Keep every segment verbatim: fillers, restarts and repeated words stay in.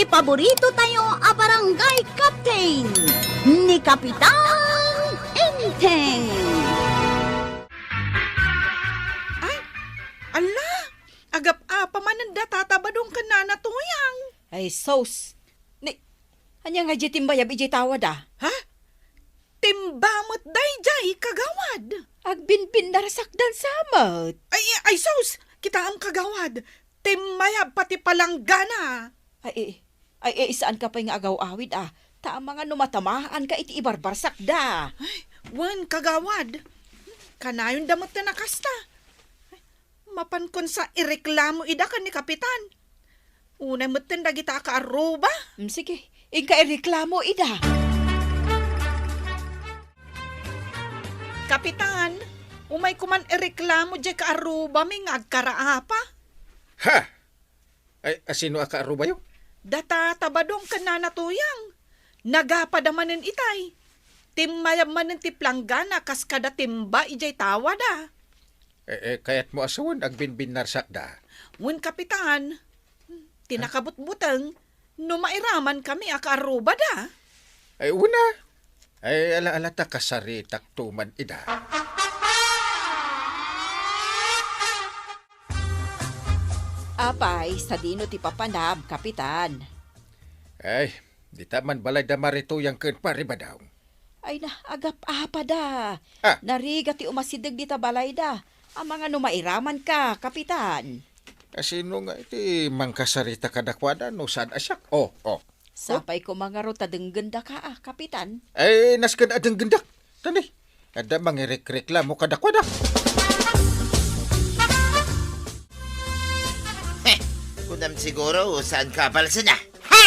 Paborito tayo a barangay captain, ni Kapitan Enteng. Ay, ala, agap-apa manen da Tata Badong ken Nana Tuyang. Ay, sus. Ni, ania nga diay timbayab idiay tawada? Ha? Timba met daydiay, kagawad. Agbinbinnarsak dansa met. Ay, ay, sus! Kitaem, kagawad. Timmayab pati palanggana. Ay, ay, ay, saanka pay nga agaw-awid, a. Ta amangan no matamaanka iti ibarbarsakda. Ay, wen, kagawad. Kanayon da met a kasta. Mapankon sa ireklamo ida ken ni Kapitan. Unay metten dagita a kaarruba. Mm, sige, inka ireklamo ida. Kapitan, umayko man ireklamo diay kaarrubami nga agkaraapa. Ha? Ay, asino a kaarrubayo? Data Tata Badong ken Nana Tuyang. Nagapada manen itay. Timmayab manen ti planggana kas kada timba idiay tawada. Eh, eh, kayatmo a sawen agbinbinnarsakda? Wen, Kapitan, ti nakabutbuteng, no mairamankami a kaarrubada. Ay, una. Ay, ala-ala ta kasaritak tuman ida. Apay, sadino ti papanam, Kapitan? Ay, dita man balayda Mari Tuyang ken Pari Badong. Ay na, agap-apada. Ah. Narigat ti umasideg dita balayda. Amangan no mairamanka, Kapitan. Asino nga iti mangkasarita kadakuada no saan a siak? Oh, oh. Sapay koma ngarud ta denggenda ka, a, Kapitan. Ay, nasken a denggendak. Tani, adda mangirekreklamo kadakuada. Heh, kunam siguro, saan ka balsana? Ha!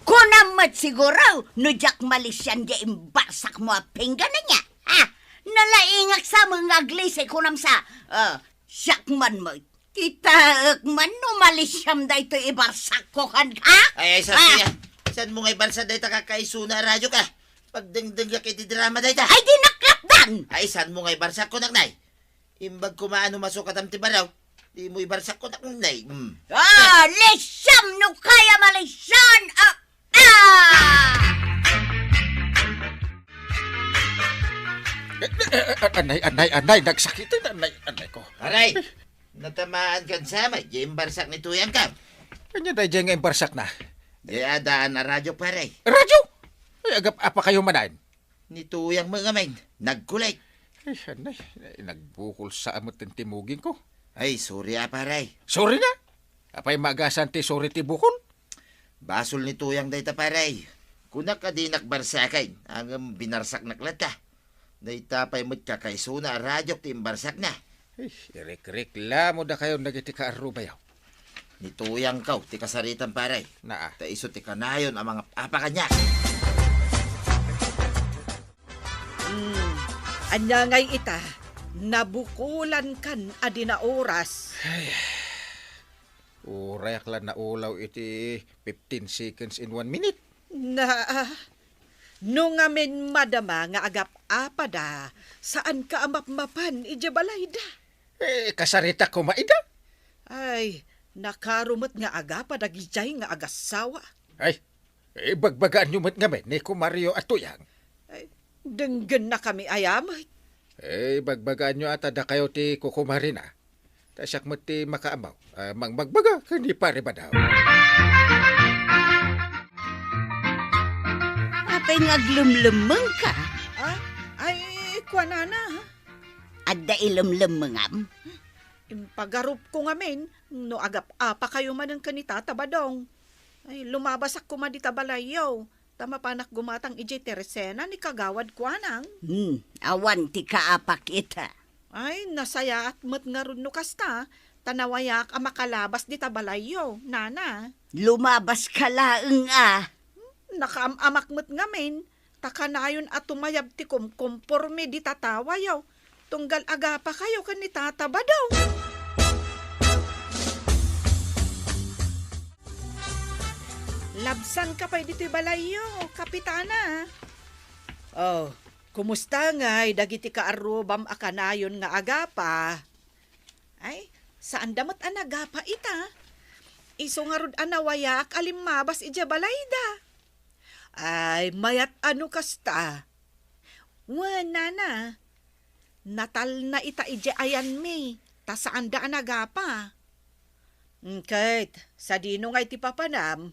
Kunam met siguro, no diak malisian diay imbarsakmo a pinggan ania? Ha! Nalaingak sa nga aglisi, kunam sa, ah, siak man met. Kitaek man no malisiam daytoy ibarsakko kenka? Ay, ay, saan Ah! Kuya? Saanmo nga ibarsak dayta kakaisuna a radioka? Pagdengdengyak iti drama dayta. Ay, di naklapdan! Ay, saanmo nga ibarsak kunak, Nay? Imbag koma no masukatam ti baraw, dimo ibarsak kunak, Nay. Hmm. Ah, lisiam no kaya malisian! Ah! Ah! Eh, eh, eh, anay, anay, anay, nagsakit, anay, anay ko. Aray! Natamaan kan sa may, di imbarsak ni Tuyang ka. Ania daydiay nga imbarsakna? Di adaan a radyo, pare. Radyo? Ay, agap-apa kayo manen? Ni Tuyang met ngamin, nagkulik. Ay, anay, ay, nagbukol sa amot ti muging ko. Ay, sorry a, pare. Sorry na? Apay maagasan ti sorry ti bukol? Basol ni Tuyang dayta, pare. Kunak a dinak barsaken, ngem binarsaknak latta. Dayta pay met kakaisuna a radyo ti imbarsakna. Ay, irekreklamo dakayo dagiti kaarrubayo. Ni Tuyang kaw ti kasaritam, pare. Naa. Ta isu ti kanayon a mangap-apa kaniak. Hmm, ania ngay ita? Nabukolankan a di naoras. Ay, urayak la naulaw iti fifteen seconds in one minute. Na, no ngamin madama nga agap-apada, saanka a mapmapan idiay balayda? Eh, kasaritak koma ida? Ay, nakaro met nga agapa dagidiay nga agassawa. Ay, ibagbagaanyo met ngamin ni Kumario a Tuyang. Ay, denggennakami aya met. Eh, ibagbagaanyo a ta dakayo ti kukumarina. Ta siak met ti makaammo a mangmagbaga ken ni Pare Badaw. Apay nga aglemlemmengka? Ah, ay, kuanana, ha? Adda ilemlemmengam? Impagarupko ngamin, no agap-apa kayo manen ken ni Tata Badong. Ay, lumabasak koma dita balayyo, ta mapanak gumatang idiay tersena ni Kagawad Kuanang. Hmm, awan ti kaapak ita. Ay, nasayaat met ngarud no kasta, ta nawayak a makalabas dita balayyo, nana. Lumabaska laeng a. Nakaam-amak met ngamin, ta kanayon a tumayab ti kumkumpormi dita tawayo, tunggal agapakayo ken ni Tata Badong. Labsanka pay ditoy balayyo, Kapitana. Oh, kumusta ngay dagiti kaarrubam a kanayon nga agapa? Ay, saanda met a nagapa ita. Isu ngarud a nawayaak a limmabas idiay balayda. Ay, mayat a no kasta. Wen, nana, natalna ita idiay ayanmi, ta saanda a nagapa. Mm, ket, sadino ngay ti papanam?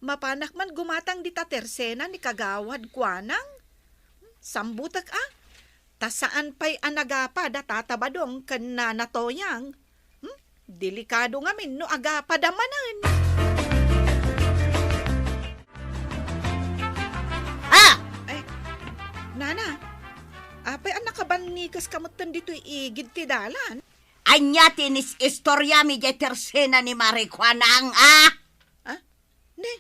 Mapanak man gumatang dita tersena ni Kagawad Kuanang? Sambutek a, ta saan pay a nagapa da Tata Badong ken Nana Toyang. Hmm? Delikado ngamin no agapa da manen. Ah! Ay, nana, apay a nakabannikeska metten ditoy igid ti dalan? Ania ti inis-istoriam idiay tersena ni Mari Kuanang, a? Ah? Ne,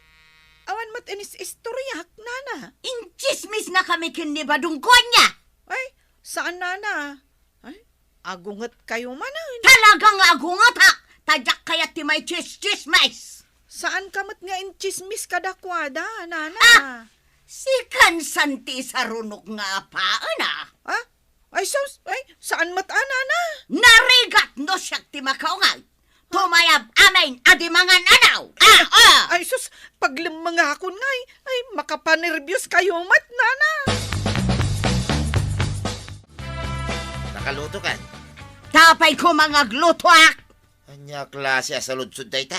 awan met inis-istoriak, nana. Intsismisnakami ken ni Badong, kuan nia. Ay, saan, nana? Ay, agungetkayo manen. Talaga nga agungetak! Ta diak kayat ti maitsistsismis. Saanka met nga intsismis kadakuada, nana? Ah! Sikan san ti isarunok nga apaen, a? Ah? Ay, sus! Ay, saan met a, nana? Narigat no siak ti makaungay. Tumayab amin a di mangan anaw. Ah, ah! Ay, sus! Paglemmengakon ngay. Ay, makapanerbios kayo met, nana. Nakaluto kan? Tapay ko mangaglutoak. Ania klase a saludsod dayta?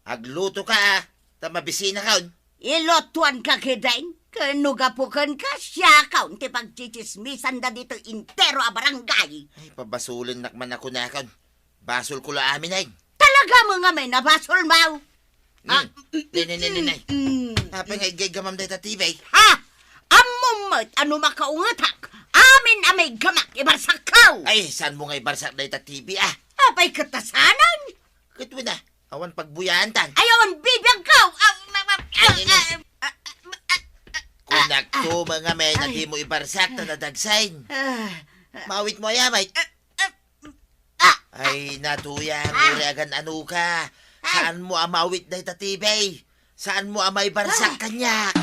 Agluto ka, a, ta mabisina kaon. Ilutuan ka, kideng, ken no gapu kenka, siakon ti pagtsitsismisan da ditoy intero a barangay. Ay, pabasolennak man a kunakon. Basol ko la amin, ay. Talaga mo nga may nabasol, maw? Hmm. Ah, ne, ne, ne, ne, ne. Mm. Apay nga igaygamam dayta T V? Ha? Ammom met a no makaungetak, amin a may gamak ibarsak kaw. Ay, saan mo nga ibarsak dayta T V, a? Apay ket ta saanen? Ket wen a, awan pagbuyaantan. Ay, awan bibiag kaw. Ah, ma, ma, ah, Ay, ah, ah, ah, ah, Kunak ah, to, mga men, a ay. Di mo ibarsak ta nadagsen. Ah, ah. Mawit mo, ay, amay. Ah, ah, ah. Ay, natuya, Ah. Uray agan-ano ka. Ay. Saan mo a mawit dayta T V? Saan mo a maibarsak Ah. kaniak?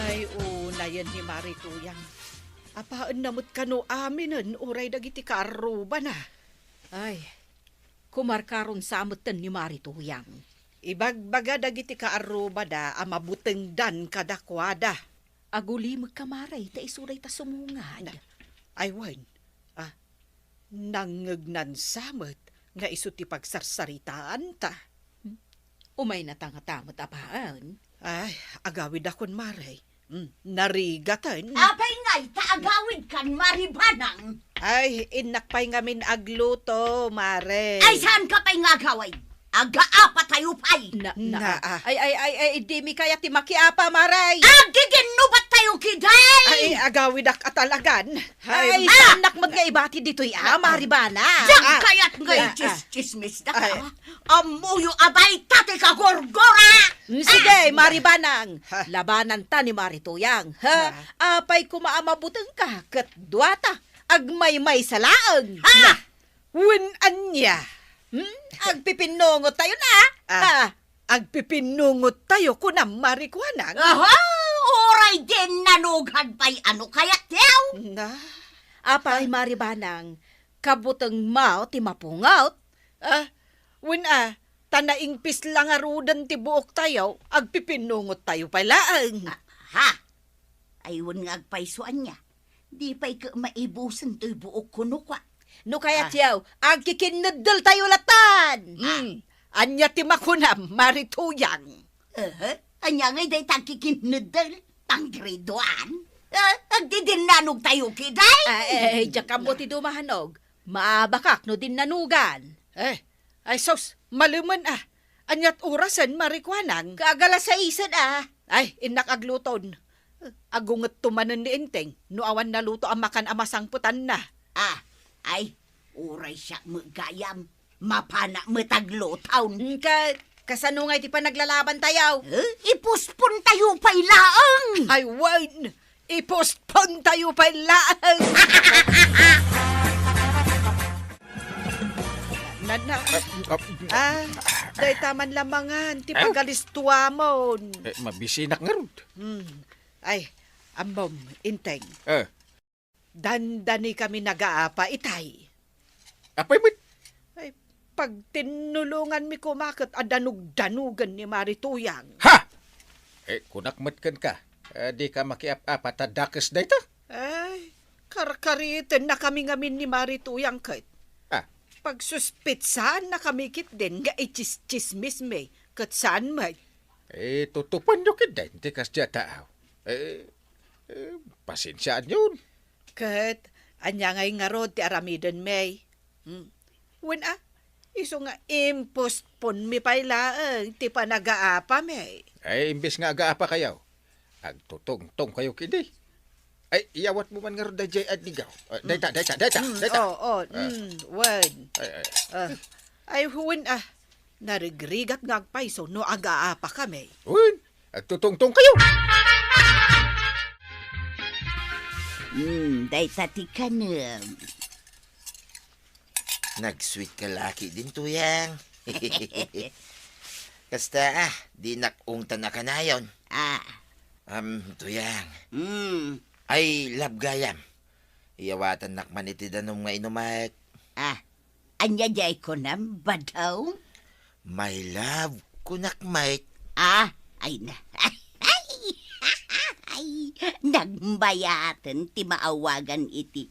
Ay, unayen ni Mari Tuyang. Apaenna met kano aminen uray dagiti kaarrubana. Ay, kumarkaron sa metten ni Mari Tuyang. Ibagbaga dagiti kaarrubada a mabutengdan kadakuada. Agulimekka, Mari, ta isu dayta sumungad. Na, ay, wen. Ah, nangngegnan sa met nga isu ti pagsarsaritaanta. Hmm? Umaynata ngata met a baen. Ay, agawidakon, Mari. Hmm, narigaten. Apay ngay ta agawidkan, Mari Banang? Ay, innak pay ngamin agluto, Mari. Ay, saanka pay nga agawid? Agaapatayo pay. Na, na, Na, ah. Ay, ay, ay, ay, dimi kayat ti makiapa, Mari. Aggiginnubattayo, kideng! Ay, agawidak a talagan. Ay, Ay, ah! Saannak met nga ibati ditoy, ah, Mari Banang. Diak Ah. kayat nga Ah, ah. itsismisda, Ay. ah. Ammoyo a dayta ti kagurgura. Mm, sige, Ah. Mari Banang. Ha. Labananta ni Mari Tuyang, ha? Ha. Apay koma a mabutengka ket duata, agmaymaysa laeng. Ha. Wen ania? Hmm? Agpipinnungottayo na, Ah. ha? Agpipinnungottayo, kunam, Mari Kuanang? Aha! Uray dinnanugad pay a no kayatyo! Na? Apay, Ah. Mari Banang, kabutengmo ti mapungot? Ah, wen a, ta naingpis la ngaruden ti buoktayo, agpipinnungottayo pay laeng. Ah, ha? Ay, wen nga agpayso ania? Di pay ket maibusen toy buokko no kua. No kayatyo, Ah. agkikinneddeltayo latan. Ah. Hmm. Ania ti makunam, Mari Tuyang? Eh, ania ngay dayta agkikinneddel? Panggridoan? Eh, agdidinnanogtayo, kideng? Ah, eh, eh, diak ammo ti dumanog. Maabakak no dinnanugan. Eh, ay sus, malemen a. Aniat orasen, Mari Kuanang? Kaagala saisen a. Ay, innak agluton. Agungetto manen ni Enteng no awan naluto a makan a masangpetanna. Ah, ay, uray siak met gayam. Mapanak met agluton. Ka-, kasano ngay ti panaglalabantayo? Eh, ipospontayo pay laeng. Ay, wen. Ipostpone tayo pay laeng. Nana, Ah, ah, ah, dayta man la mangan ti Ah? pagalistuamon. Eh, mabisinak ngarud. Hmm. Ay, ammom, Inteng. Eh. Dandani kami nagaapa itay. Apay met? Ay, pagtinnulonganmi koma ket a danugdanugen ni Mari Tuyang. Ha! Eh, kunak met kenka, eh, dika makiap-apa ta dakes dayta? Ay, karkaritennakami ngamin ni Mari Tuyang ket. Ah. Pagsuspetsaannakami ketdin nga itsistsismismi ket saan met. Eh, tutupanyo ketdin ti kasdiay a tao. Eh, eh, pasensiaanyon. Ket ania ngay ngarud ti aramidenmi? Hmm. Wen a, isu nga impostponmi pay laeng ti panagaapami. Ay, imbes nga agaapakayo, agtutungtongkayo ketdi. Ay, iyawatmo man ngarud daydiay adnigaw. Ah, dayta, dayta, dayta, Mm, dayta. Oo, Ah. mm, wen. Ay, ay. Ah, ay, wen a, narigrigat nga agpayso no agaapakami. Wen, agtutungtongkayo. Hmm, dayta ti kanem. Nag-sweet ka la ketdin, Tuyang. Kasta, ah, dinak ungtan a kanayon. Ah. Am, Tuyang. Hmm. Ay, love gayam. Iyawatannak man iti danum nga inumek. Ah, ania diay kunam, Badong? My love, kunak met. Ah, ay na. Ay, nagmayaten ti maawagan iti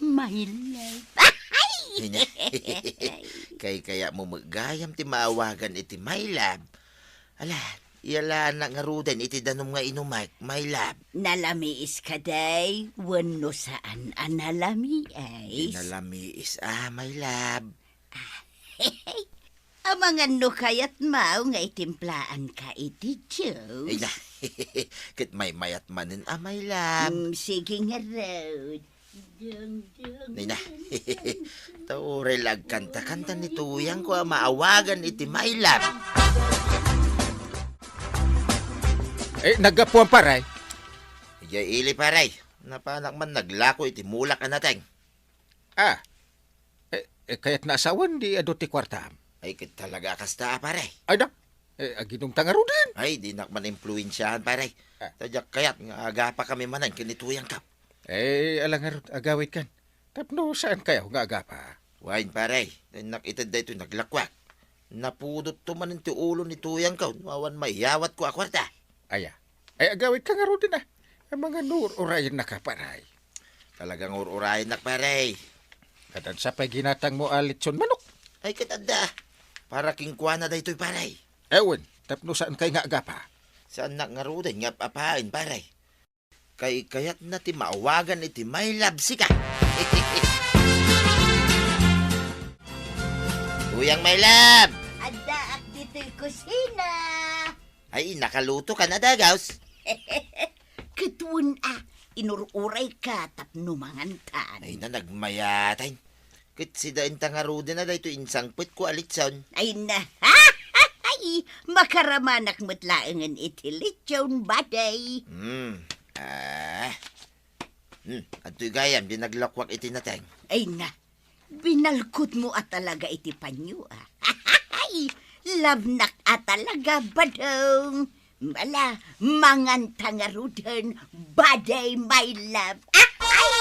my love. Ay na. Kaykayatmo met gayam ti maawagan iti my love. Ala, iyalaannak ngaruden iti danum nga inumek, my love. Nalamiis kadi wenno saan a nalamiis? Di nalamiis a, my love. Amangan no kayatmo nga itimplaanka iti juice. Ay na, ket maymayat manen a, my love. Mm, sige ngarud. Ay na, ta uray la agkantakanta ni Tuyangko a maawagan iti my love. Eh, naggapuan, pare? Idiay ili, pare. Napanak man naglako iti mulak a nateng. Ah, eh, eh, kayatna a sawen di adu ti kuartam? Ay, ket talaga a kasta, a, pare. Ay, da. Eh, aginumta ngaruden. Ay, dinak man impluensiaan, pare. Ah. Ta diak kayat nga agapakami manen ken ni Tuyangko. Eh, ala ngarud, agawidkan. Tapno saankayo nga agapa. Wen, pare. Innak ited daytoy naglakuak. Napudotto manen ti ulo ni Tuyangko no awan maiyawatko a kuarta. Aya. Ay, agawidka ngaruden a. Amangan no ur-urayennaka, pare. Talagang ur-urayennak, pare. Ket ania pay ginatangmo a litson manok? Ay, ket adda. Para kenkuana daytoy, pare. Ewen, tapno saankay nga agapa. Saannak ngaruden nga ap-apaen, pare. Kaykayatna ti maawagan iti my love sika. Tuyang, my love! Addaak ditoy kusina. Ay, nakaluto ka na, dagaws. Ket wen a, inur-urayka tapno mangantan. Ay na, nagmayatan. Ket sidaenta ngaruden a daytoy insangpetko a litson. Ay na, ay, makaramanak met laengen iti litson, baday. Hmm. Ah. Hmm, adtoy gayam, di naglakuak iti nateng. Ay na, binalkutmo a talaga iti panyo, a. Ay, love-nak a talaga, Badong. Ala, manganta ngaruden, baday, my love. Ay!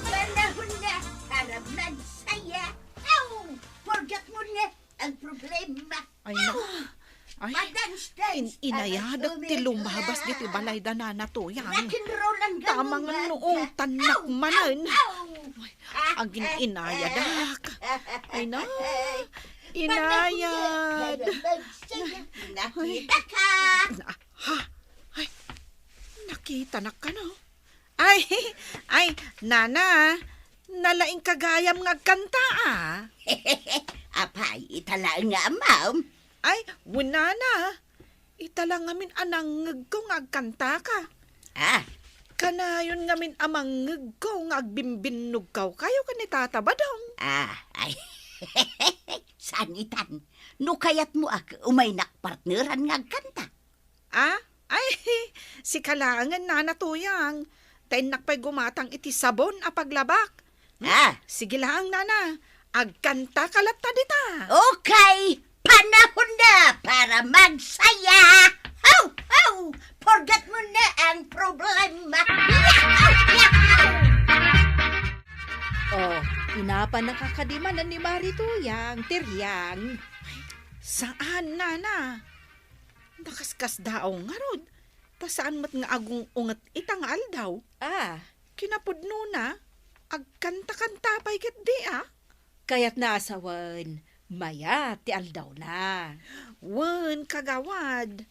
Panahon na para magsaya. Aw! Forget mo na ang problema. Ay, na. Aw! Ay, in-inayadak ti lumabas diti balay da Nana Tuyang. Tama nga no ungtannak manen. Aw! Agin-inayadak. Ay na, inayad. Nakita ka. Ha? Ay, nakitanak kano? Ay, ay, nana, nalaingka gayam nga agkanta, a. Apay, ita laeng nga ammom? Ay, wen nana. Ita la ngamin a nangngegko nga agkantaka. Ah. Kanayon ngamin a mangngegko nga agbimbinnogkaw kayo ken ni Tata Badong. Ah, ay. Saan itan? No kayatmo a, umaynak partneran nga agkanta. Ah? Ay, sika laengen, Nana Tuyang. Ta innak pay gumatang iti sabon a paglabak. Hmm? Ah. Sige laeng, Nana. Agkantaka latta dita. Okay. Panahon na para magsaya. Haw! Haw! Forget mo na ang problema. Yahaw! Yahaw! Napan nakakadimanan ni Mari Tuyang, ti riang. Saan, nana. Nakaskasdaaw ngarud. Ta saan met nga agung-unget ita nga aldaw. Ah. Kinapudnona, agkanta-kanta pay ketdi, a? Kayatna a sawen, mayat ti aldawna. Wen, kagawad.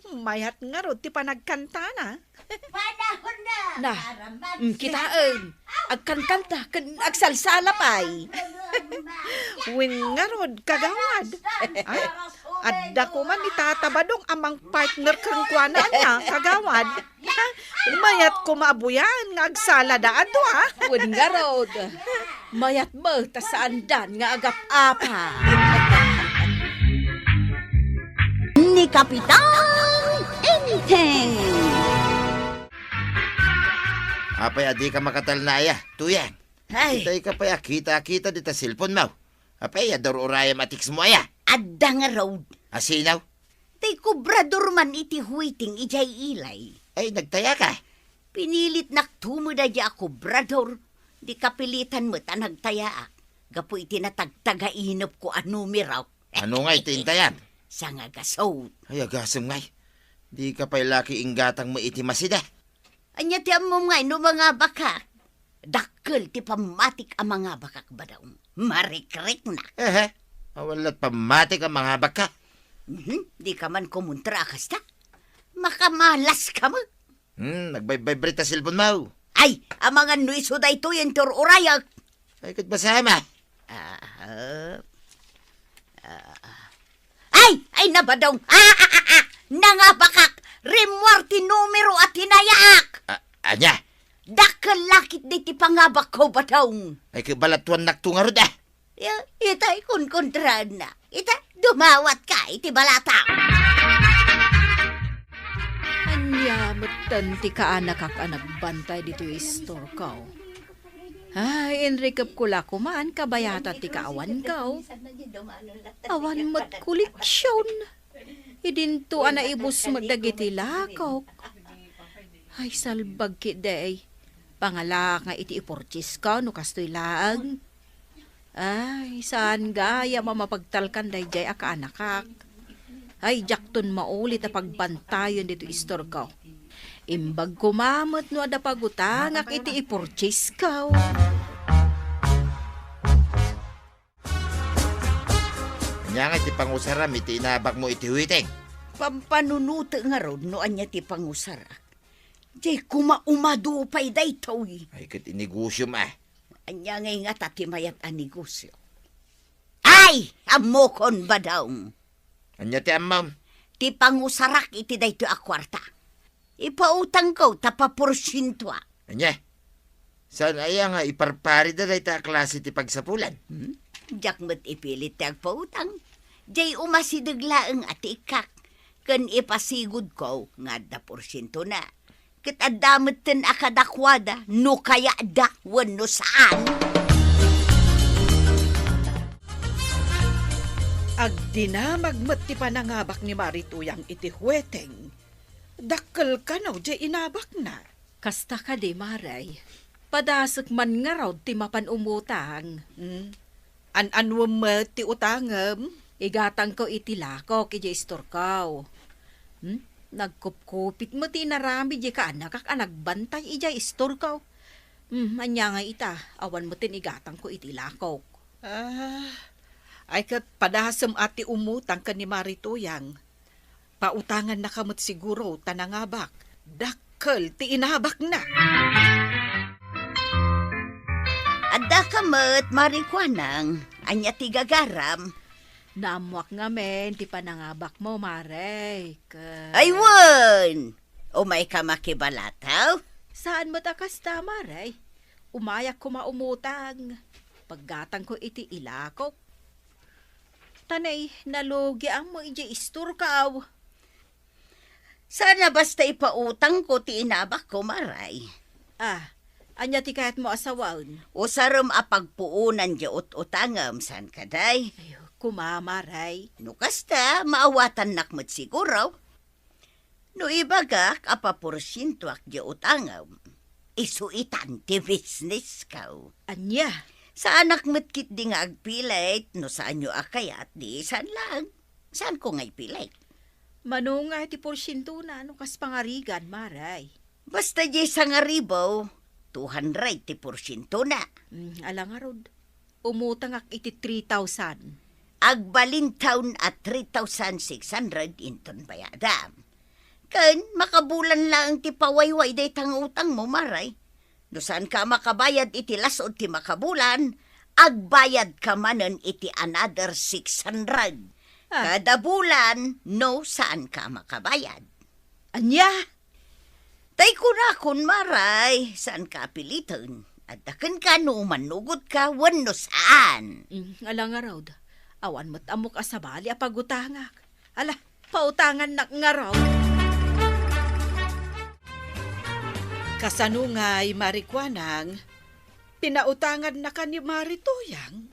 Mayat ngarud ti panagkantana. Panahon na Na, para mm, kitaen. Agkantanta ken agsalsala pay. Wen ngarud, kagawad. Ay, adda koma ni Tata Badong a mangpartner kenkuana ania, kagawad. Mayat koma a buyan nga agsalada adu, a? Wen ngarud, mayat met a saandan nga agap-apa. Ni Kapitan Enteng. Apay a dika makatalna aya, Tuyang? Ay. Itay ka pay a kita-kita dita cellphone mo. Apay, adda ur-urayam a text mo aya? Adda ngarud. Asino? Tay kobrador man iti huiting idiay ilay. Ay, nagtayaka? Pinilitnak tumedadi a kobrador. Di kapilitan met a nagtayaak. Gapu iti natagtagainepko a numero. Ano nga iti intayam? Sangagasot. Ay, agasem ngay. Di ka pay laki inggatang mo iti masida. Ania ti ammom ngay no mangabakak? Dakkel ti pammatik a mangabakak, Badong. Marikriknak. Ehe, awan lat pammatik a mangabakka. Mhm, di ka man kumuntra a kasta. Makamalas ka met. Hmm, nagbaybaybre ta cellphone mo. Ay, amangan no isu daytoy ti ur-urayak. Ay, ket basama. Ah, ah, ah. Ay, ay, na, Badong. Ah, ah, ah, ah. Nangabakak. Rimmuar ti numero a tinayaak. Ah, ania? Dakkel lakit di ti pangabakko, Badong. Ay, ket balatuannak to ngarud, ah. Ya, itay kunkuntraanna. Ita, dumawat ka iti balata. Ania metten ti kaanakak a nagbantay ditoy istorko? Ay, inrikepko la koman kabayatan ti kaawanko. Awan met koleksion. Idinto a naibus met dagiti lakok. Ay, salbag ketdi. Pangalaak nga iti ipurchesko no kastoy laeng. Ay, saan gayam a mapagtalkan daydiay a kaanakak. Ay, diakton maulit a pagbantayon ditoy istorko. Imbag koma met no adda pagutangak iti ipurchesko. Ania nga iti pangusaram iti inabakmo iti huiting? Pampanunotek ngarud no ania ti pangusarak. Diay koma umadu pay daytoy. Ay, ket inegosiom, ah. Ania ngay ngata ti mayat a negosio? Ay, ammokon, Badong. Ania ti ammom? Ti pangusarak iti daytoy a kuarta. Ipautangko ta paporsientoak. Ania? Saan aya nga iparparida dayta a klase ti pagsapulan? Hmm? Diak met ipilit ti agpautang. Diay umasideg laeng a ti ikkak, ken ipasigudko nga adda porsientona. Ket adda metten a kadakuada no kayatda wenno saan. Agdinamag met ti panangabak ni Mari Tuyang iti hueteng. Dakkel kano diay inabakna. Kasta kadi, Mare? Padasek man ngarud ti mapan umutang. Hmm. An-anuem met ti utangem? Igatangko iti lakok idiay istorko. Hmm? Nagkupkupit met ti inaramid diay kaanakak a nagbantay idiay istorko. Hmm, ania nga ita, awan met ti igatangko iti lakok. Ah, ay ket padasem a ti umutang ken ni Mari Tuyang. Pautangannaka met siguro ta nangabak. Dakkel ti inabakna. Addaka met, Mari Kuanang. Ania ti gagaram? Naammoak ngamin ti panangabakmo, Mare. Ket Ay, wen! Umayka makibalataw? Saan met a kasta, Mare. Umayak koma umutang. Paggatangko iti ilakok. Ta nay, nalugiam mo idiay istorko. Saan a basta ipautangko ti inabakko, Mare. Ah, ania ti kayatmo a sawen? Usarem a pagpuonan diay ut-utangem, saan kadi? Ay, koma, Mare. No kasta, maawatannak met siguro. No ibagak a paporsientoak diay utangem, isu itan ti businessko. Ania? Saanak met ketdi nga agpilit, no saanyo a kayat, di saan laeng. Saanko nga ipilit. Mano nga iti porsientona no kas pangarigan, Mare? Basta diay sangaribu, two hundred ti porsientona. Mm, ala ngarud. Umutangak iti three thousand. Agbalintawn a three thousand six hundred inton bayadam. Ken makabulan laeng ti pawayway dayta nga utangmo, Mare. No saanka a makabayad iti las-ud ti makabulan, agbayadka manen iti another six hundred. Ah. Kada bulan, no saanka a makabayad. Ania? Tay kunakon, Mare, saanka a piliten. Adda kenka no mannugotka wenno saan. Mm, ala ngarud. Awan met ammok a sabali a pagutangak. Ala, pautangannak ngarud. Kasano ngay, Mare Kuanang, pinautangannaka ni Mare Tuyang?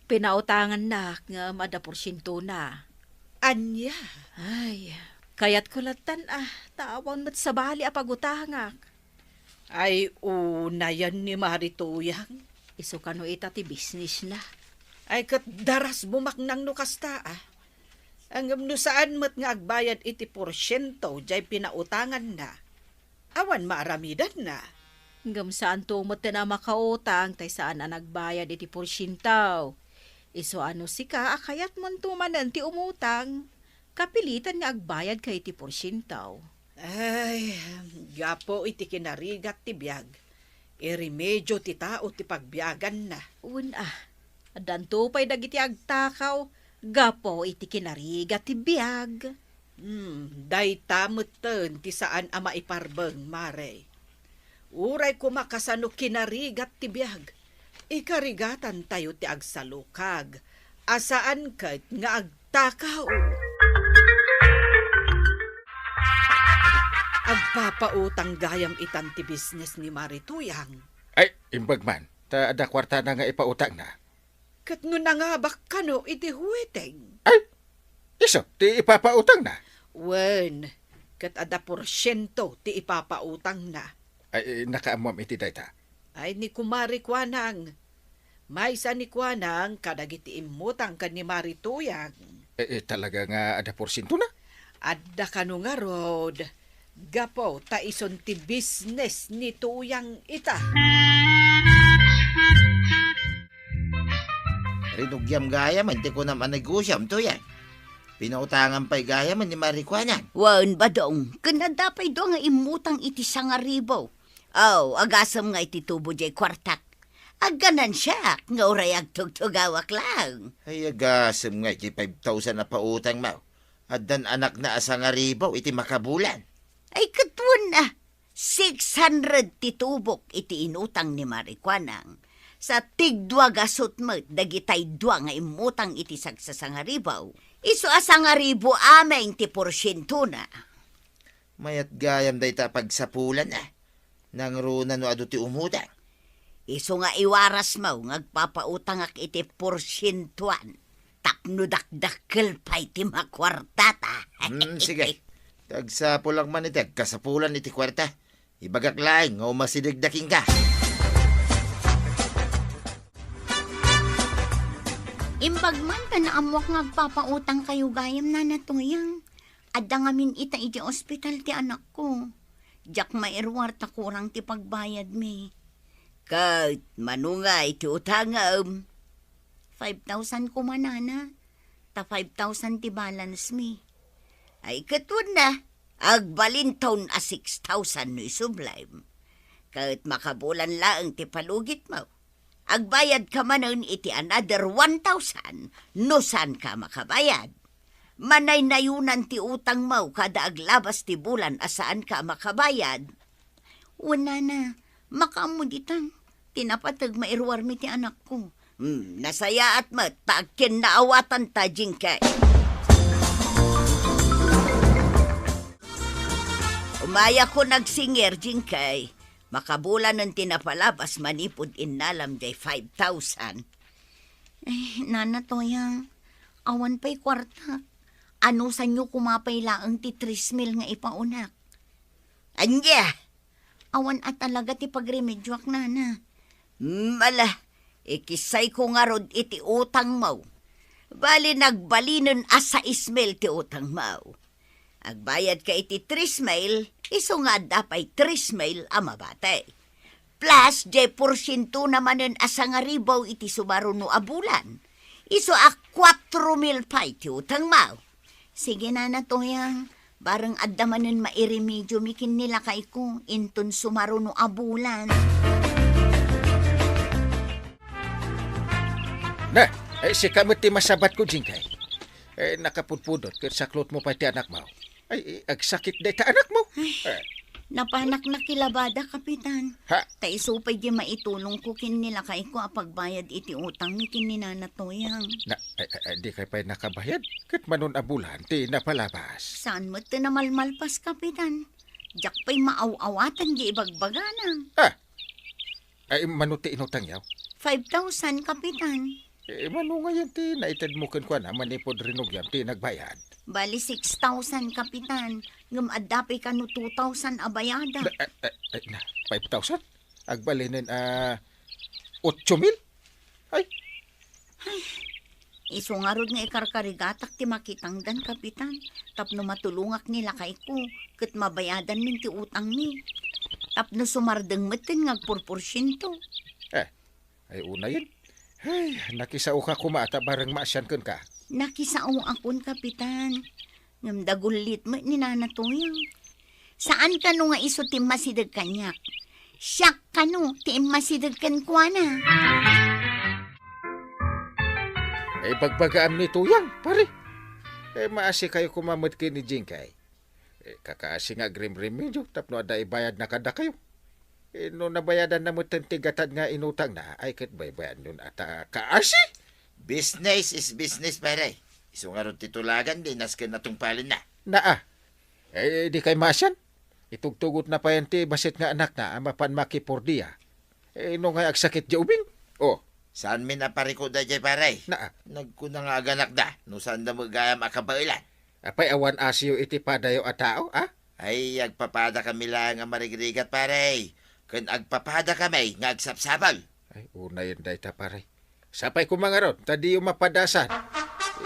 Pinautangannak ngem adda porsientona. Ania? Ay, kayatko lattan a, ta awan met sabali a pagutangak. Ay, unayen ni Mare Tuyang. Isu kano ita ti businessna. Ay, ket darasbumak nang no kasta, a. Ngem no saan met nga agbayad iti porsiento diay pinautanganna, awan maaramidanna. Ngem saanto metten a makautang tay saan a nagbayad iti porsiento. Isu a no sika a kayatmonto manen ti umutang, kapilitan nga agbayadka iti porsiento. Ay, gapu iti kinarigat ti biag, iremedio ti tao ti pagbiaganna. Wen a, addanto pay dagiti agtakaw gapu iti kinarigat ti biag. Hmm, dayta metten ti saan a maiparbeng, Mare. Uray koma kasano kinarigat ti biag, ikarigatantayo ti agsalukag a saan ket nga agtakaw. Agpapautang gayam itan ti business ni Mare Tuyang. Ay, imbag man, ta adda kuartana nga ipautangna. Ket no nangabak kano iti huweteng? Ay, isu ti ipapautangna? Wen, ket adda porsiento ti ipapautangna. Ay, nakaammoam iti dayta. Ay, ni Kumare Kuanang. Maysa ni Kuanang kadagiti immutang ken ni Mare Tuyang. Eh, eh, talaga nga adda porsientona? Adda kano ngarud, gapu ta isun ti business ni Tuyang ita. Rinugiam gayam ti kunam a negosiom, Tuyang. Pinautangam pay gayam ni Mare Kuanang. Wen, Badong, ken adda pay dua nga immutang iti sangaribu. Aw, agasem nga iti tubo diay kuartak. Agganansiak nga uray agtugtugawak laeng. Ay, agasem nga iti five thousand a pautangmo. Addan anakna a sangaribu iti makabulan. Ay, ket wen a, six hundred ti tubok iti inutang ni Mare Kuanang. Sa tigdua gasut met dagitay dua nga immutang iti sagsasangaribu, isu a sangaribu amin ti porsientona. Mayat gayam dayta a pagsapulan a. Nangruna no adu ti umutang. Isu nga iwarasmo nga agpapautangak iti porsientuan tapno dakdakkel pay ti makuartata. Hmm, sige. Tagsapulak man iti agkasapulan iti kuarta. Ibagak laeng nga umasidegda kenka. Imbag man ta naammuak nga agpapautang kayo gayam, Nana Tuyang. Adda ngamin ita iti ospital ti anakko. Diak mairuar ta kurang ti pagbayadmi. Ket mano nga iti utangem? Five thousand koma, Nana. Ta five thousand ti balance mi. Ay, ket wen a, agbalintawn a six thousand no isublem. Ket makabulan laeng ti palugitmo. Agbayadka manen iti another one thousand no saanka makabayad. Manaynayonan ti utangmo kada aglabas ti bulan a saanka a makabayad. Wen, Nana, makaammo dita. Ti napateg, mairuarmi ti anakko. Hmm, nasayaat met ta agkinnaawatanta, Jingkay. Umayakon agsingir, Jingkay. Makabulanen ti napalabas manipud innalam diay five thousand. Ay, Nana Toyang, awan pay kuarta. Anusanyo koma pay laeng ti tres mil nga ipaunak. Ania? Awan a talaga ti pagremedioak, Nana. Hmm, ala, Ikissayko ngarud iti utangmo. Bali, nagbalinen a sais mil ti utangmo. Agbayadka iti tres mil, isu nga adda pay tres mil a mabati. Plus, diay porsientona manen a sangaribu iti sumaruno a bulan. Isu a kuatro mil pay ti utangmo. Sige, Nana Toyang, bareng adda manen mairemediomi ken ni lakayko, inton sumaruno a bulan. Na, eh, sika met ti masabatko, Jingkay. Eh, nakapudpudot ket saklotmo pay ti anakmo. Ay, eh, agsakit dayta anakmo. Ay, Eh, napanak nakilabada, Kapitan. Ha? Ta isu pay di maitulongko ken ni lakayko a pagbayad iti utangmi ken ni Nana Toyang. Na, ay, ay, ay, dikay pay nakabayad? Ket manon a bulan ti napalabas? Saan met ti namalmalpas, Kapitan? Diak pay maaw-awatan di ibagbagana. Ah, ay, mano ti inutangyo? Five thousand, Kapitan. Eh, mano ngayen ti naitedmo kenkuana manipud rinugiam ti nagbayad? Bali, six thousand, Kapitan. Ngem adda pay kano two thousand a bayada. Na, eh, eh, eh, na, five thousand? Agbalinen a otso mil? Ay. Ay, isu ngarud nga ikarkarigatak ti makitangdan, Kapitan, tapno matulongak ni lakayko, ket mabayadanmin ti utangmi. Tapno sumardeng metten nga agpurporsiento. Eh, ay, unayen. Ay, nakisaoka koma ta bareng maasian kenka. Nakisaoakon, Kapitan. Ngem dagullit met ni Nana Toyang. Saan kano nga isu ti immasideg kaniak. Siak kano ti immasideg kenkuana. Eh, bagbagaam ni Toyang, pare. Eh, maasikayo koma met ken ni Jingkay. Eh, kakaasi nga agrimrimedio tapno adda ibayadna kadakayo. Eh, no nabayadanna metten ti gatad nga inutangna, ay ket baybayadnon a ta kaasi? Business is business, pare. Isu ngarud ti tulagan, di nasken a tungpalenna. Naa. Eh, dikay maasian? Itugtugotna payen ti bassit nga anakna a mapan makipordia. Eh, no nga agsakit diay ubing? Oh. Saanmin a pariko daydiay, pare? Naa. Nagkuna nga aganakda, no saanda met gayam a kabaelan. Apay awan asiyo iti padayo a tao, a? Ay, agpapadakami laeng a marigrigat, pare. Ken agpapadakami nga agsapsapul. Ay, unayen dayta, pare. Sapay koma ngarud, ta diyo mapadasan.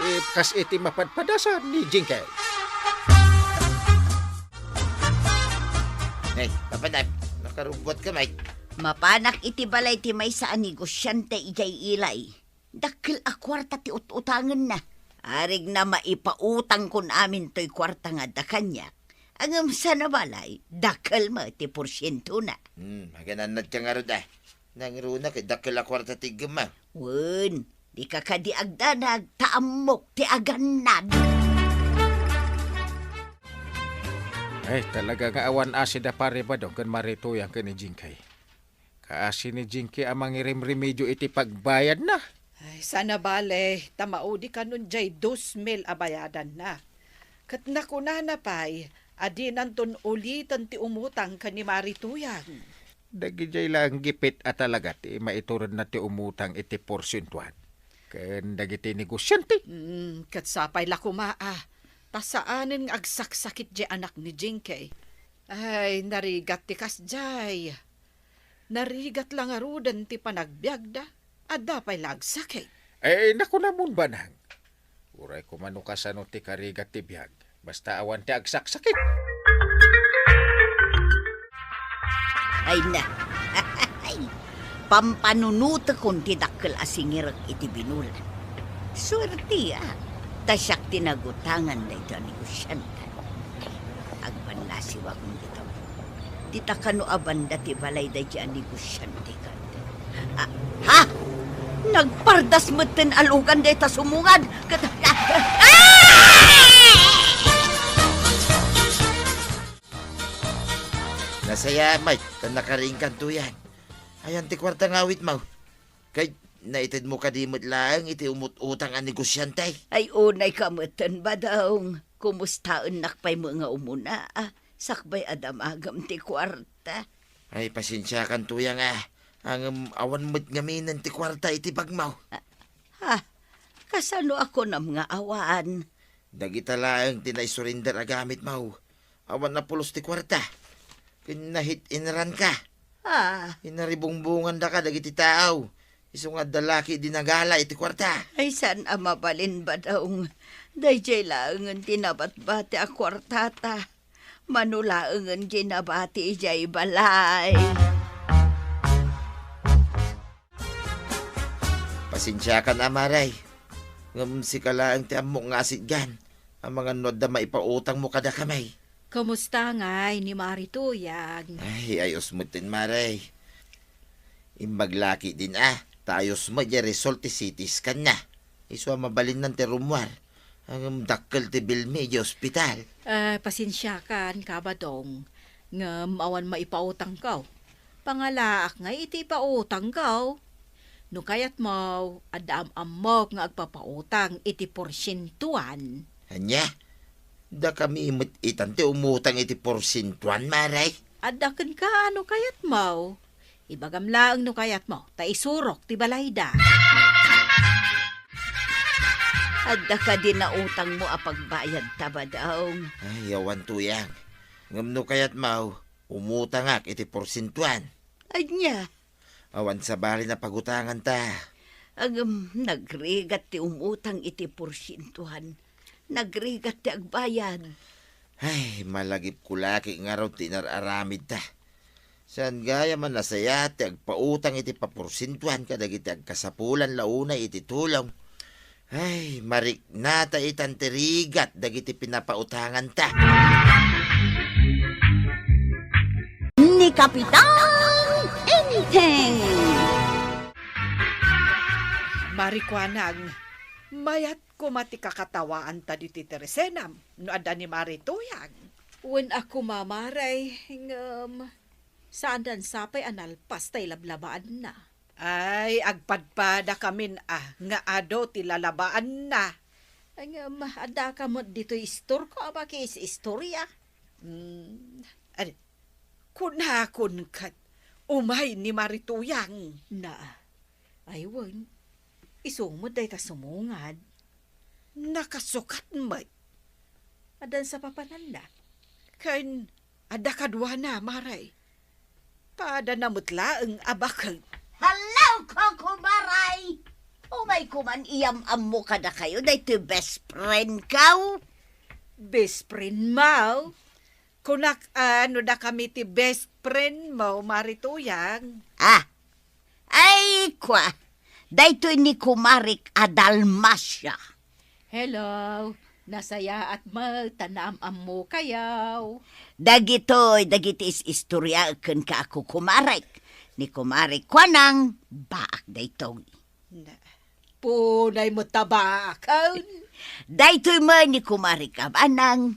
Eh, kas iti mapadpadasan ni Jingkay. Nay, papanam, nakarugguatka, Mike. Mapanak iti balay ti maysa a negosiante idiay Ilay. Dakkel a kuarta ti ut-utangenna. Arigna maipautangkon amin toy kuarta nga adda kaniak. Ngem saan a balay, dakkel met ti porsientona. Hmm, maganannadka ngarud, a. Nangruna ket dakkel a kuarta ti iggemmo. Wen, dika kadi agdanag, ta ammok ti agannad. Ay, talaga nga awan asi da Pare Badong ken Mari Toyang ken ni Jingkay. Kaasi ni Jingkay a mangirimrimedio iti pagbayadna. Ay, saan a bale, ta maudi kanon diay dos mil a bayadanna. Ket nakunana pay a dinanton uliten ti umutang ken ni Mari Toyang. Dagidiay laeng gipit a talaga ti maituredna ti umutang iti porsientuan ken dagiti negosiante. Mm, ket sapay la koma a, ta saanen nga agsaksakit diay anak ni Jingkay. Ay, narigat ti kasdiay. Narigat la ngaruden ti panagbiagda. Adda pay la agsakit. Eh, nakunamon, Banang. Uray koma no kasano ti karigat ti biag, basta awan ti agsaksakit. Ay na. Pampanunotekon ti dakkel a singirek iti binulan. Suertiak, ta siak ti nagutangan daytoy a negosiante. Agbanlasiwakon dita. Dita kano a banda ti balay daytoy a negosiante. Ah, ha? Nagpardas metten a lugan dayta sumungad. Ket, ah! Nasayaat, Mike, ta nakarinkan Toyang. Ayan ti kuarta nga awitmo. Kay, naitedmo kadi met laeng iti umut-utang a negosiante? Ay, unay ka metten, Badong. Kumustaennak pay met nga umuna, a, sakbay a damagem ti kuarta. Ay, pasensiakan, Toyang, a. Ngem awan met ngaminen ti kuarta iti bagmo. Ah, ha? Kasano a kunam nga awan? Dagita laeng ti naisurrender a gamitmo. Awan a pulos ti kuarta. Ken nahit-inranka. Ah. Inaribungbungandaka dagiti tao. Isu nga adda laki di nagala iti kuarta. Ay, saan a mabalin, Badong. Daydiay laengen ti nabatbati a kuartata. Mano laengen diay nabati idiay balay. Pasensiakan, Maray. Ngem sika laeng ti ammok nga asitgan. Amangan no adda maipautangmo kadakami. Kumusta ngay ni Mari Tuyang? Ay, ayos metten, Maray. Imbag laki din, a, ta ayos met diay result ti C T scan na. Isu a mabalinnan ti rummuar. Ngem dakkel ti bilmi idiay ospital. Ah, pasensiakan, Badong, ngem awan maipautangko. Pangalaak ngay iti ipautangko. No kayatmo, adda am-ammok nga agpapautang iti porsientuan. Ania? Dakami met itan ti umutang iti porsientuan, Maray? Adda kenka no kayatmo. Ibagam laeng no kayatmo, ta isurok ti balayda. Adda kadi nautangmo a pagbayadta, Badong? Ay, awan, Tuyang. Ngem no kayatmo, umutangak iti porsientuan. Ania? Awan sabali a pagutanganta. Ngem, nagrigat ti umutang iti porsientuan. Nagrigat ti agbayad. Ay, malagipko laki ngarud ti inar-aramidta. Saan gayam a nasayaat ti agpautang iti paporsientuan kadagiti agkasapulan la unay iti tulong. Ay, mariknata itan ti rigat dagiti pinapautanganta. Ni Kapitan Enteng. Mari Kuanang, mayat koma ti kakatawaanta ditoy ti resenam no adda ni Mari Tuyang. Wen a koma, Maray, ngem saan a sapay a nalpas tay lablabaanna. Ay, agpadpadakamin a nga adu ti lalabaanna. Ay, ngem, adda ka met ditoy istorko a makiis-istoria. Hmm, adi, kunakon ket umay ni Mari Tuyang. Na, ay wen, isu met dayta sumungad. Nakasukat met. Addan sapapananna. Ken adda kaduana, Maray. Padana met laeng a baket. Hello, Koko Maray! Umay koman iyam-ammo kadakayo daytoy best friend ko. Best friend mo? Kunak a no dakami ti best friend mo, Mari Tuyang. Ah, ay, kwa, daytoy ni kumarik a Dalmacia. Hello, nasayaat met ta naam-ammokayo. Dagitoy, dagiti is-istoriaek kenka a kukumarik. Ni kumarik Kuanang, baak daytoy. Na, punay met ta baaken. Daytoy met ni kumarik a Banang,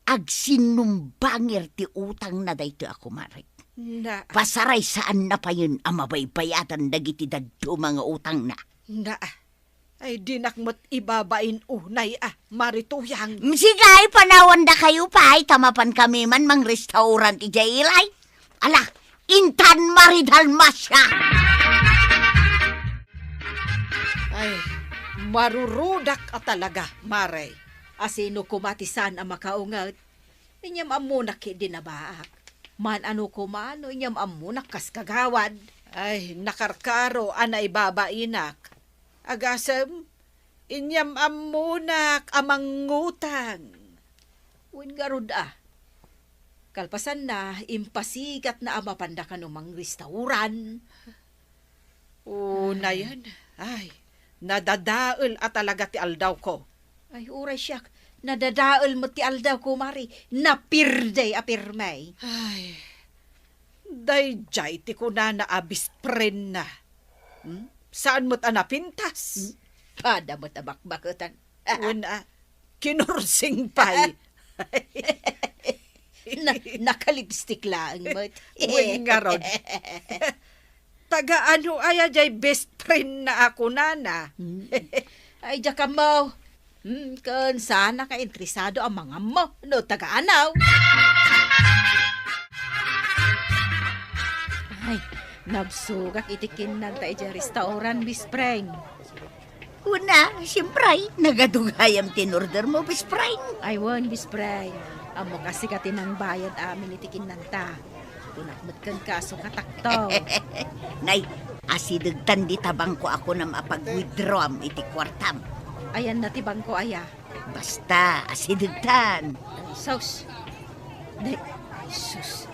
agsinumbangir ti utangna daytoy a kumarik. Na. Pasaraysaanna payen a mabaybayadan dagiti dadduma nga utangna. Na, ay dinak met ibabain unay a, Mari Tuyang. Mm, sige, ay, panawandakayo pay, ta mapankami man mangrestaurant idiay ilay. Ala, intan, Mari Dalmacia! Ay, marurudak a talaga, Mare. Asino koma ti saan a makaunget? Inyam-ammonak ketdi a baak. Maan-ano koma no inyam-ammonak kas kagawad. Ay, nakarkaro a naibabainak. Agasem, inyam-ammonak a mangngutang. Wen ngarud a. Kalpasanna, impasigatna a mapanda kano mangrestaurant. Unayen, ay, nadadael a talaga ti aldawko. Ay, uray siak, nadadael met ti aldawko, Mari. Napirdey a pirmey. Ay, daydiay ti kunana a best friend na. Hmm? Saan met a napintas? Hmm? Pada met a bakbaketan. Wen a, kinursing pay. Na, nakalipstick laeng met. Wen ngarud. Taga ano aya jay best friend na a kunana? Hmm. Ay, diak ammo. Hmm, ken saanak a interesado a mangammo no taga anaw. Ay, nabsogak iti kinnanta idiay restaurant, best friend. Kuna, siempre, nagadu gayam ti in-order mo, best friend. Ay, wen, best friend. Ammo kasi ka ti nangbayad amin iti kinnanta. Kunak met kenka, sukatakto. Nay, Asidegtan dita bangko a kunam a pag-withdrawam iti kuartam. Ayanna ti bangko aya? Basta, asidegtan. Sus. Di, sus.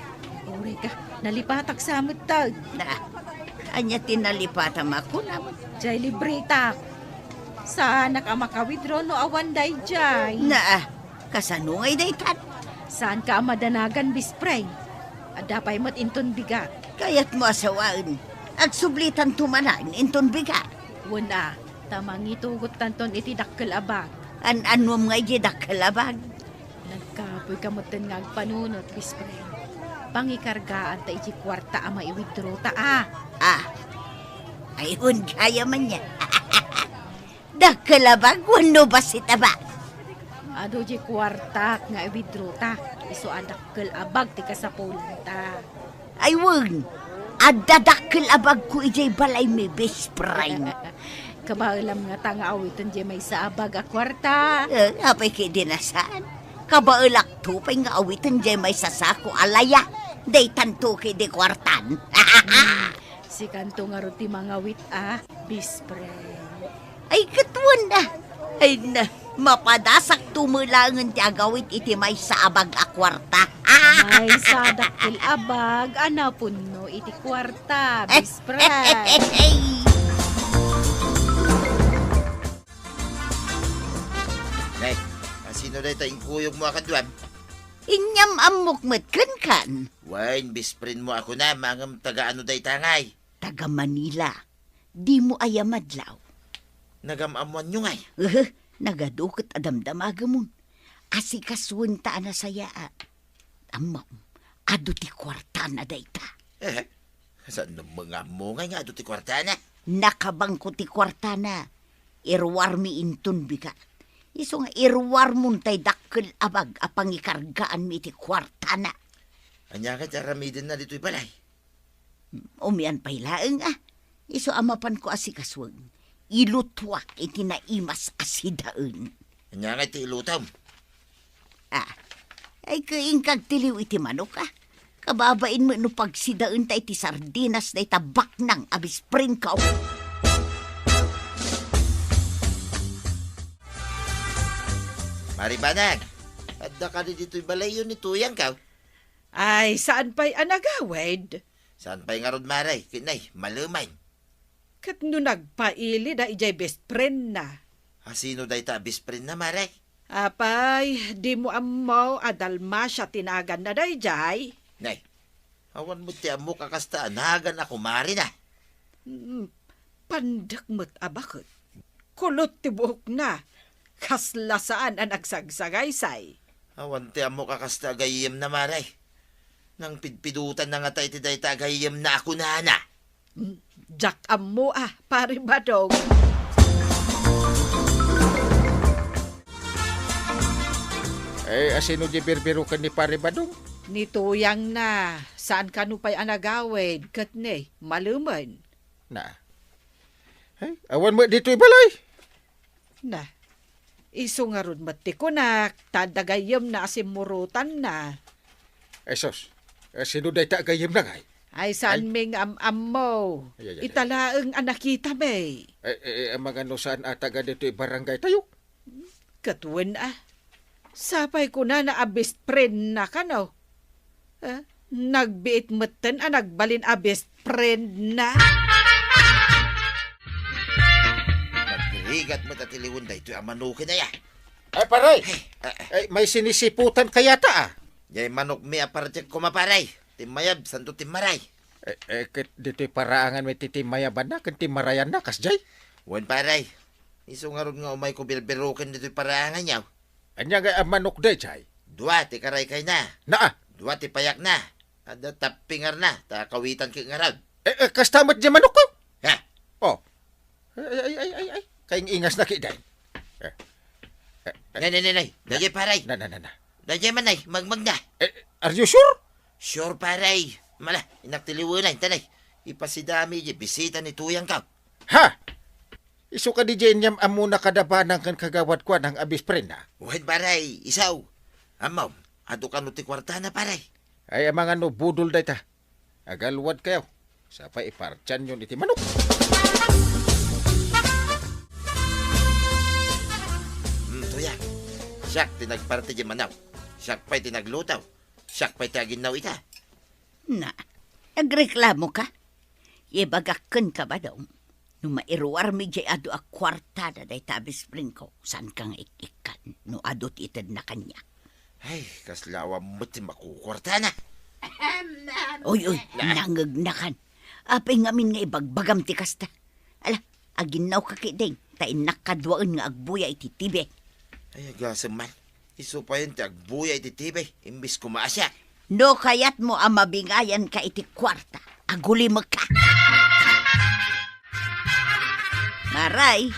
Uray ka, nalipatak sa mettag. Na, ania ti nalipatam a kunam? Jay libreta. Saanak a maka-withdraw no awan dayjay. Na, kasano ngay daytan? Saanka a madanagan, Bispray? Adda pay met inton bigat. Kayatmo a sawaen. Agsublitanto manen inton bigat. Wen a, ta mangitugottanton iti dakkel a bag. An-anuam ngay di dakkel a bag? Nagkapoyka metten nga agpanunot, Bispray. Pangikargaanta iti kuarta a mai-withdrawta a. Ah. Ay, wen gayam ania. Dakkel a bag wenno bassit a bag? Adu di kuartak nga i-withdrawta. Isu a dakkel a bag ti kasapulanta. Ay wen, adda dakkel a bagko idiay balaymi, Bispray. Kabaelam ngata nga awiten diay maysa a bag a kuarta. Eh, apay ketdi a saan? Kabaelakto pay nga awiten diay maysa a sako a laya. Daytanto ketdi kuartan. Sikanto ngarud ti mangawit a, Bispray. Ay, ket wen a. Ay na, mapadasakto met laengen ti agawit iti maysa a bag a kuarta. Maysa a dakkel a bag a napunno iti kuarta, Bispray. Nay, asino dayta inkuyogmo a kaduam? Inyam-ammok met kenkan. Wen, best friendmo a kunam, ngem taga ano dayta ngay? Taga Manila. Dimo aya madlaw? Nagam-ammoanyo ngay? Ehe, nagadu ket a damdamagemon. Asikasuenta a nasayaat. Ammom, adu ti kuartana dayta. Eh, saan no nga ammo ngay nga adu ti kuartana? Nakabangko ti kuartana. Iruarmi inton bigat. Isu nga iruarmon tay dakkel a bag a pangikargaanmi iti kuartana. Ania ngay ti aramidenna ditoy balay? Umian pay laeng a. Isu a mapanko a sikasueng, ilutuak iti naimas a sidaen. Ania ngay ti ilutom? Ah, ay, ket inkag ti liw iti manok a. Kababain met no pagsidaenta iti sardinas dayta baknang a best friendko. Mari Banag, adda kadi ditoy balayyo ni Tuyangko? Ay, saan pay a nagawid? Saan pay ngarud, Mare? Ket nay, malemen. Ket no nagpaili da idiay best friend na. Asino dayta a best friend na, Mare? Apay, dimo ammo a Dalmacia ti naganna daydiay? Nay, awan met ti ammok a kasta a nagan a kumare na. Mm, pandek met a baket. Kulot ti buokna. Kasla saan a nagsagsagaysay. Awan ti ammok a kasta a gayyemna, Mare. Nangpidpidotanna ngata iti dayta a gayyemna a kunana. Mm, diak ammo a, Pare Badong. Eh, asino di birbiroken ni Pare Badong? Ni Tuyangna, saan kano pay a nagawid, ket ni, malemen. Na. Ay, awan met ditoy balay. Na, isu ngarud met ti kunak, ta adda gayyemna a simmurotanna. Ay, sus. Eh, sino dayta a gayyemna ngay? Ay, saan mi nga am-ammo? Ay, ay, ay, ita ay. Laeng a nakitami. Eh, eh, eh, amangan no saan a taga ditoy barangay tayo? Ket wen a. Sapay kunana a best friend na kano. Eh, nagbiit metten a nagbalin a best friend na. Nagrigat met a tiliwen daytoy a manoken aya. Ay, pare! Ay, ah, ah. Ay, may sinisiputan kayata, ah. Jay manokmi a partek koma, pare. Timmayab, santo timmaray. Eh, eh, ket ditoy paraangan mi ti timmayabanna ken timmarayanna, kasjay? Wen, pare. Isu ngarud nga umayko birbiroken ditoy paraangan yaw. Ania nga a manok dayjay? Dua ti karaykayna. Naa. Dua ti payakna. Adda tappingarna, ta kawitan ket ngarud. Eh, eh, kasta met di manokko? Ha? Oh. Ay, ay, ay, ay, ay. Kaing-ingas na kiday. Eh, eh, eh. Nay, nay, nay, nay. Na, dayjay, paray. Na, na, na, na. Dayjay man, nay. Magmagna. Eh, are you sure? Sure, paray. Mala, inak tiliwenay, tanay. Ipasidami di bisita ni Tuyang ka. Ha? Isu kadi jay inyam-ammona kada banang ken kagawad ko a nang-abis prenna? Wen, paray, isaw. Ammom, adu kano ti kuartana, paray? Ay, amangan no budol dayta. Agalwad kayo. Sa pay ipartianyon iti manok. Hmm, Tuyang. Siak ti nagparti diay manok. Siak pay ti nagluto. Siak pay ti aginnaw ita. Na, nagreklamoka? Ibagak kenka, Badong, no mairuarmi diay adu a kuartada dayta a best friendko, saanka nga ik-ikkan no adu ti itedna kaniak? Ay, kasla awan met ti makukuartana. Oy, oy, nangegnakan. Apay ngamin nga ibagbagam ti kasta? Ala, aginnawka ketdin, ta innak kaduaen nga agbuya iti T V. Ay, agasem man. Isu payen ti agbuya iti T V, imbes koma a siak. No kayatmo a mabingayanka iti kuarta, agulimekka. Maray,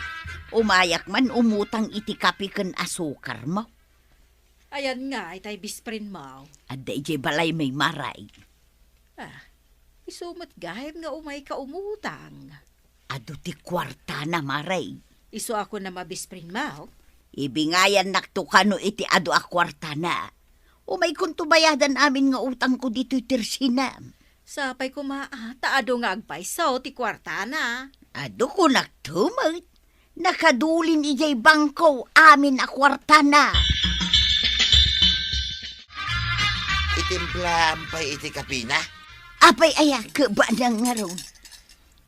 umayak man umutang iti kape ken asukarmo. Ayan nga, itay best friendmo. Adda idiay balaymi, Maray. Ah, isu met gayam nga umayka umutang. Adu ti kuartana, Maray. Isu a kunam a best friendmo? Ibingayannakto kano iti adu a kuartana. Umaykonto bayadan amin nga utangko ditoy tersinam. Sapay koma, ah, ta adu nga agpayso ti kuartana. Adu kunakto met. Nakadulin idiay bangko amin a kuartana. Itimplaam pay iti kapena? Apay aya, kebanang ngarud.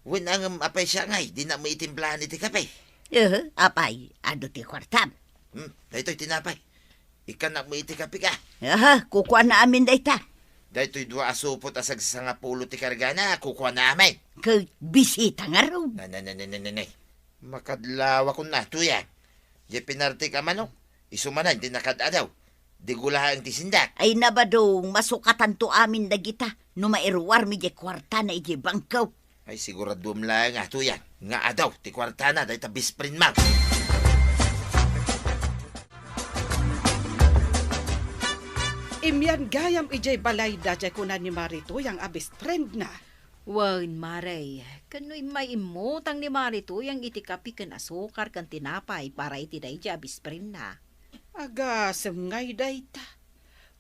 Wen ngem apay siak ngay, dinak met itimplahan iti kape? Ehe, apay, adu ti kuartam? Hmm, daytoy tinapay. Ikkannak met iti kapeka. Aha, kukuana amin dayta. Daytoy dua a supot a sagsangapulo ti kargana, kukuana amin. Ket bisita ngarud. Na, na, na, na, na, na, na. Makadlawakon na, Tuyang. Diay pinartik a manok, isu manen ti nakad-adaw. Di gulaen ti sindak. Ay na, Badong, masukatanto amin dagita no mairuarmi diay kuartana idiay bangko. Ay, siguraduem laeng a, Tuyang, nga adu ti kuartana dayta best friendmo. Immian gayam idiay balayda diay kuna ni Mari Tuyang a best friendna. Wen, Mari, ken no immay immutang ni Mari Tuyang iti kape ken asukar ken tinapay para iti daydiay a best friendna. Agasem ngay dayta.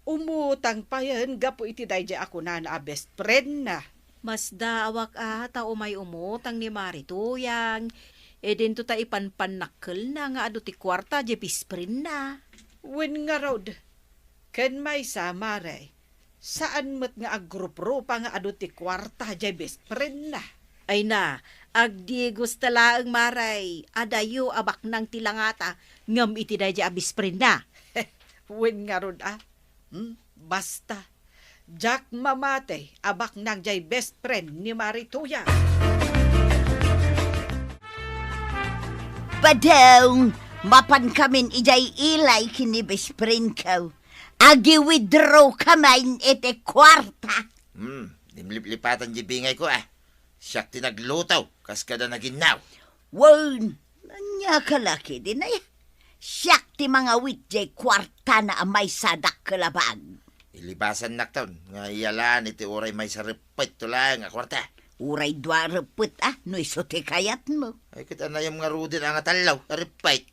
Umutang payen gapu iti daydiay a kunana a best friendna. Masdaawak a ta umay umutang ni Mari Tuyang, idinto ta ipanpannakkelna nga adu ti kuarta diay best friendna. Wen ngarud, ken maysa, Mari, saan met nga agruprupa nga adu ti kuarta diay best friendna. Ay na, agdigos ta laeng, Mari, adayo a baknang ti langata ngem iti daydiay a best friendna. Wen ngarud a. Hmm? Basta, diak mamati a baknang diay best friend ni Mari Tuyang. Badong, mapankamin idiay ilay ken ni best friendko. Agi-withdraw ka man iti kuarta. Hmm, dimliplipatan diay bingayko a. Siak ti nagluto, kas kada naginnaw. Wen, ania ka la ketdin aya? Siak ti mangawit diay kuartana a maysa a dakkel a bag. Ilibasannakton nga iyalaan iti uray maysa reppetto laeng a kuarta. Uray dua reppet a, no isu ti kayatmo. Ay, ket anayam ngaruden a nga tallo a reppet.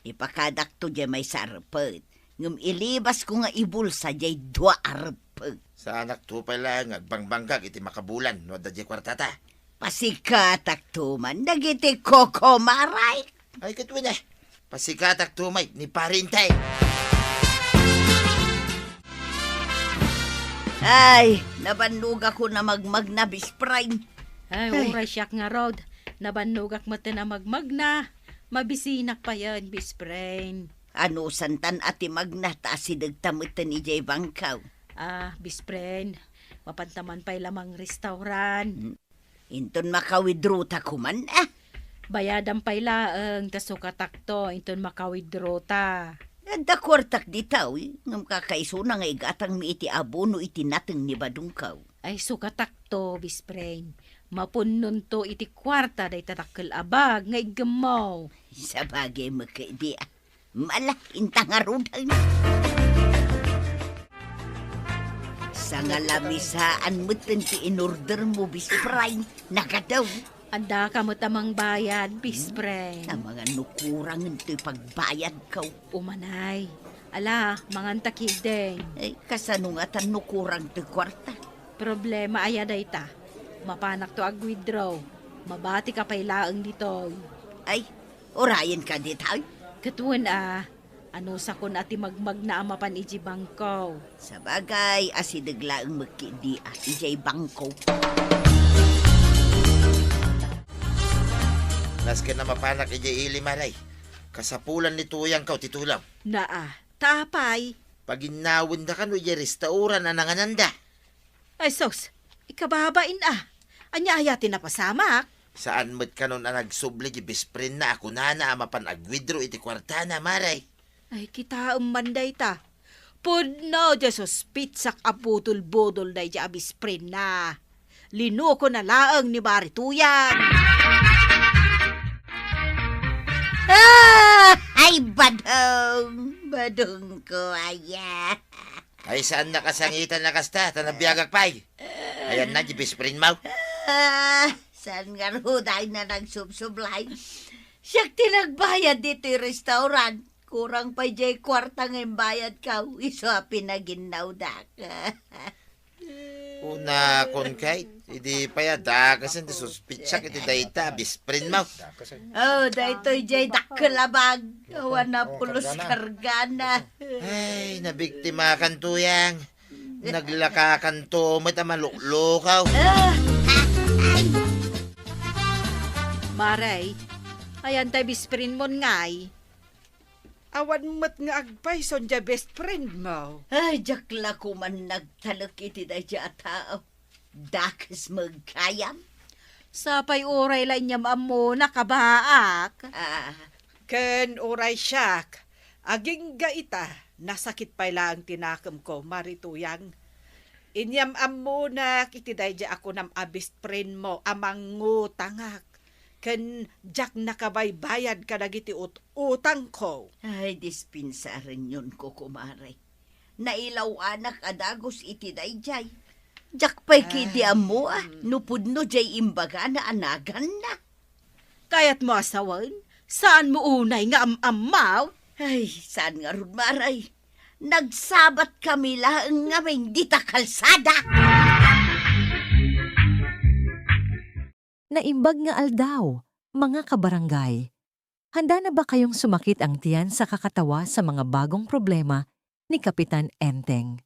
Ipakadakto diay maysa a reppet, ngem ilibasko nga ibulsa diay dua a reppet. Saanakto pay laeng nga agbangbanggag iti makabulan no adda diay kuartata. Pasikatakto man dagiti kokomaray. Ay, ket wen a, pasikatakto met ni Pari Intay. Ay, nabannogakon a magmagna, best friend. Ay, Ay. Uray siak ngarud. Nabannogak metten a magmagna. Mabisinak payen, best friend. Anusantan a ti magna ta asidegta metten idiay bangko. Ah, best friend, mapanta man pay la mangrestaurant. Mm. Inton maka-withdraw ta koman, ah. Bayadam pay laeng ta sukatakto inton maka-withdraw ta. Adda kuartak dita, uy, ngem kakaisuna nga igatangmi iti abono iti nateng ni badongko. Ay, sukatakto, best friend. Mapunnonto iti kuarta dayta dakkel a bag nga iggemmo. Sabagay met ketdi, ah. Mala, inta ngaruden. Sangalamisaan metten ti inordermo, best friend. Nagadaw. Andaka met a mangbayad, best friend. Amangan no kurangen toy pagbayadko. Umanay. Ala, manganta ketdin. Ay, kasano ngatan no kurang toy kuarta? Problema aya dayta? Mapanakto a withdraw. Mabatika pay laeng ditoy. Ay, urayen ka ditoy? Ket wen a, anusakon a ti magmagna a mapan idiay bangko. Sabagay, asideg laeng met ketdi a idiay bangko. Nasken a mapanak idiay ili, Maray. Kasapulan ni Tuyangko ti tulong. Naa, ta apay? Paginnawenda kano idiay restaurant a nangananda. Ay sus, ikababain a. Ania aya ti napasamak? Saan met kanon a nagsubli ti best friend na a kunana a mapan ag-withdraw iti kuartana, Maray. Ay, kitaem man dayta. Pudno ti suspitsak a budol-budol daydi a best friend na. Linuko na laeng ni Mari Tuyang. Ah! Ay, badong! Badong ko, aya. Ay, saan nakasangitan na kasta, ta nabiagak pay. Ayan na, di best friend mo. Ah, saan nga ruday na nagsubsublay? Siak ti nagbayad ditoy restaurant. Kurang pay jay kuarta nga imbayad ka, isu a pinaginnawdak. Unakon kay, idi pay a dakasen ti suspitsak iti dayta, best friend mo. Oh, daytoy jay dakkel a bag. Awan a pulos kargana. Ay, nabiktimakan, Tuyang. Naglakakan to met a maluklukaw. Ah, ay. Maray, ayan tay best friend mon ngay. Awan met nga agpayson diay best friend mo. Ay, diak la koman nagtalek iti daydiay a tao. Dakes met gayam. Sapay uray la inyam-ammona, kabaak. Ah. Ken uray siak, agingga ita, nasakit pay laeng ti nakemko, Mari Tuyang. Inyam-ammonak iti daydiay a kunam a best friend mo a mangutangak. Ken diak nakabaybayad kadagiti ut-, utangko. Ay, dispensarenyon ko, kumare. Nailaw-anak a dagus iti daydiay. Diak pay ketdi ammo a no pudno diay imbagana a naganna. Kayatmo a sawen, saanmo unay nga am-ammaw? Ay, saan ngarud, Maray? Nagsabatkami laeng ngamin dita kalsada. Naimbag nga aldaw, mga kabarangay. Handa na ba kayong sumakit ang tiyan sa kakatawa sa mga bagong problema ni Kapitan Enteng?